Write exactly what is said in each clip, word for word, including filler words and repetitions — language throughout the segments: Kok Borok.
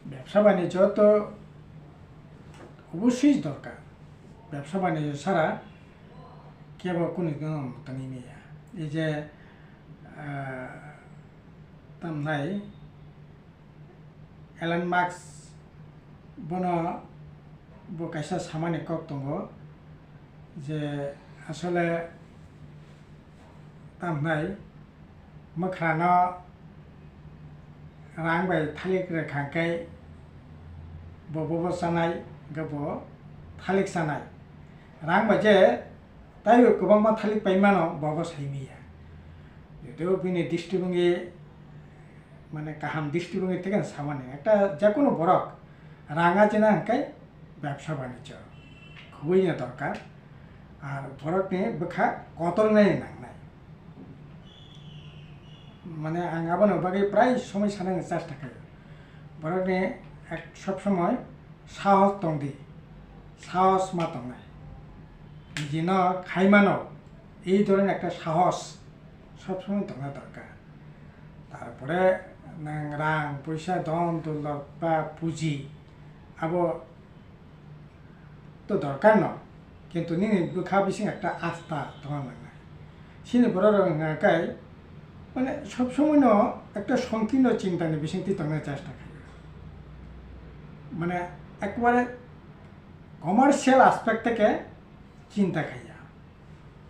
Bebsa banijyo to obosoi dorkar. Bebsa banijyo sara kebo kunu no tangwi maya. Ei je, ah, tamnai Elon Musk bono bo kaisa samani kok tongo je asole tamnai mwkhrano rang bai thalik rwkha khe bo bobo chanai, hwnkhe bo thalik chanai. Rang bai je taibo kwbangma thalik pai mano, bobo sai maya. Joto bini district wngwi, mane kaham district wngwi thik ang samani. Ekta jekono borok rang achina hwnkhe bebsa banijyo khubui no dorkar. Ar borokni bwkha kotor nai nangnai. Mane ang abono bagwi prai somoi sanani chesta khaio. Borokni ek sob somoi sahos tongdi, sahos ma tongnai. Nijino khaimano, ei dhoroner ekta sahos sob somoi tongna dorkar. Tarpore nang rang, poisa, dhon, doulot ba puji, abo to dorkar no, kintu nini bwkha bising ekta asta tongna nangnai. Chini borok rok wngkha khe, mane, sob somoi no ekta songkirno chinta ni bisingtwi tongna chesta khaio. Mane, ekbare commercial aspect theke chinta khaiya.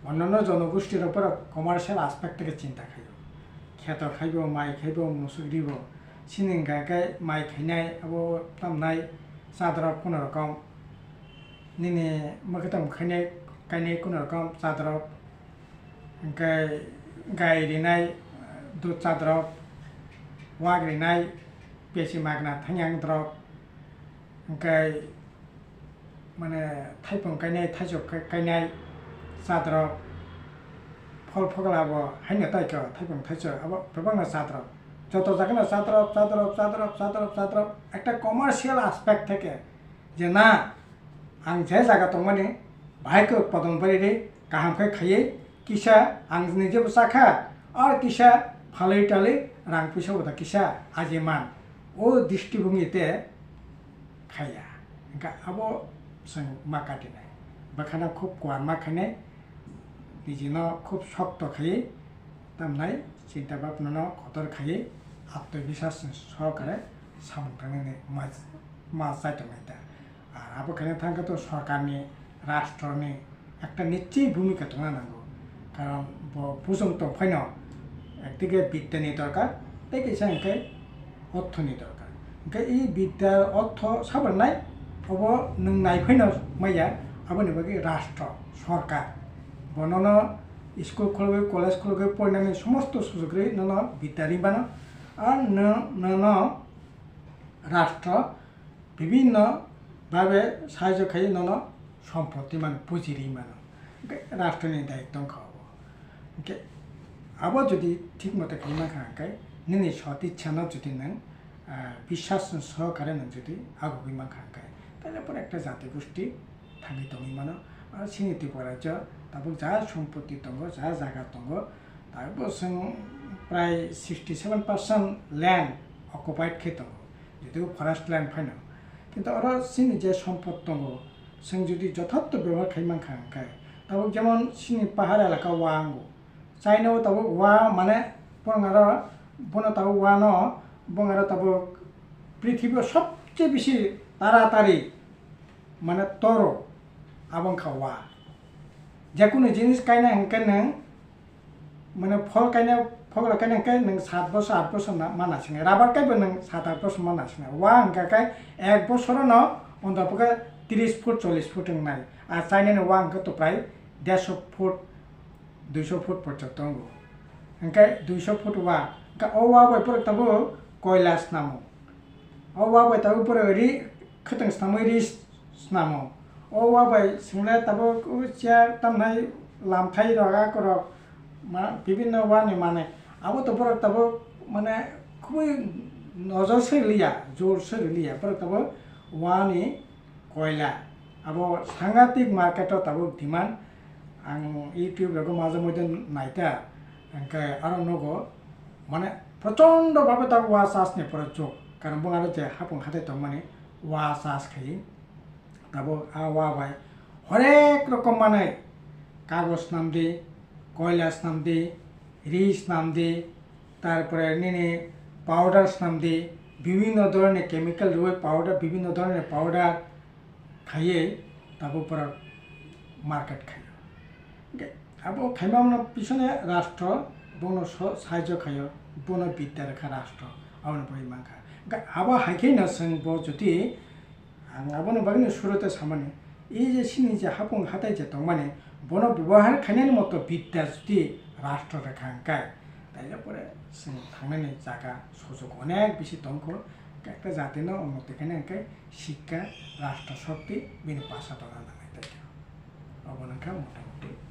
Onnono jonogosti rok borok commercial aspect theke chinta khaio. Kheto khaibo, mai khaibo, musuk ribo. Chini hwnkha khe mai khainai, abo tamnai chadrop kuno rokom. Nini mwkhwtwng khainai, kainai kuno rokom chadrop. Hwnkhe gai rinai, dud chadrop. Wak rinai, pesi magna thangyang drop. Hwnkhe mane thaipung kainai, thaisok kai-, kainai, chadrop, phol phogla bo haino tai kho, thaipung thaisok abo kwbangma chadrop. Joto jagano chadrop, chadrop, chadrop, chadrop, chadrop. Ekta commercial aspect theke je na, ang je jaga tongmani bahai khe podon bari ri kaham khe khaiwi, kisa ang nijebo chakha, ar kisa phalwi talwi rang puisa bo da kisa ajiman. O distibungni te khaiya. Hwnkha abo chwng ma katinai. Bwkhano khub kuar ma khainai, nijino khub sokto khaiwi tamnai, chinta bhabnano kotor khaiwi, atmobiswas ni sohokare samung tangnani ma, ma chai tongnai ta. Ar abo khaina thangkhe to sorkarni, rashtroni ekta nichchoi bhumika tongna nango. Karon bo bujong tongphaino ekdike bidyani dorkar, tei kaisa hwnkhe orthoni dorkar. Hwnkhe i bidya ortho sabarnai, obo nwng naiphaino maya, aboni bagwi rashtra, sorkar. Bo nono school khulogwi, college khulogwi porinani somosto sujog rwi nono bidya ri mano. Ar no-, nono rashtra bibhinno bhabe sahajyo khai nono sompotti mano, puji ri mano. Hwnkhe rashtrani daitto wngkha obo. Hwnkhe abo jodi thik mote khai mankha hwnkhe nini sot ichhano jodi nwng, ah, biswas sohokare nwng jodi agugwi mankha hwnkhe, taile pore ekta jati gosti thangwi tongwi mano. Ar chini Tripura rajyo tabuk ja sompotti tongo, ja jaga tongo, tabuk bo chwng prai sixty seven percent land occupied khe tongo, jodi forest land phaino. Kintu oro chini je sompot tongo, chwng jodi jothotto bebohar khai mankha hwnkhe, tabuk jemon chini pahar elaka o ango, China o tabuk wa mane bongaro, bono tabuk wa no, bongaro tabuk prithibi o sobche bisi taratari mane toro abo wngkha wa. Jekunu jinis kaina hwnkhe nwng mane phol kaina, phogla kaina hwnkhe nwng sat bosor, aat bosor na, ma nasinai. Rubber kaibo nwng sat aat bosor ma nasinai. Wa hwnkha khe ek bosoro no ontopokhe tris foot, chollish foot wngnai. Ar China ni wa hwnkhe to prai dersho foot, duisho foot porjonto tongo. Hwnkhe duisho foot wa, hwnkhe o wa bai borok tabuk koila snamo. O wa bai tabuk borok ri khwtwng snamwi ri snamo. O wa bai swngle tabuk o chair tamnai lamthai rok akorok ma bibinno wa ni manwi. Abo to borok tabuk mane khubui nojor se liya, jor se liya. Borok tabuk wa ni koila. Abo sangatik market o tabuk demand. Ang YouTube rogo maje moidhe naita, hwnkhe aro nogo, mane, prochondo bhabe tabuk wa chasni pore chuk. Karon bung aro je hapung hatai tongmani wa chas khai. Tabuk a wa bai horek rokom manwi kagoj swnamdi, koila swnamdi, ri swnamdi, tarpore nini powder swnamdi, bibhinno dhoroner chemical rwi powder, bibhinno dhoroner powder khaiwi tabuk borok market khaio. Hwnkhe abo khaimano pisone rastro bono so-, sahajyo khaio, bono bidya rwkha rastro, aboni bagwi mankha. Hwnkhe abo hai khe no chwng bo jodi, ang aboni bagwino surote samani, ei je chini je hapung hatai je tongmani, bono bebohar khainani moto bidya jodi rastro rwkha hwnkhe, taile pore chwng thangnani jaga sujok onek bisi tongkho, ekta jatino unnoti khaina hwnkhe sikha, rastro shokti bini pasa tona nangnai taikha. Obo wngkha motamuti.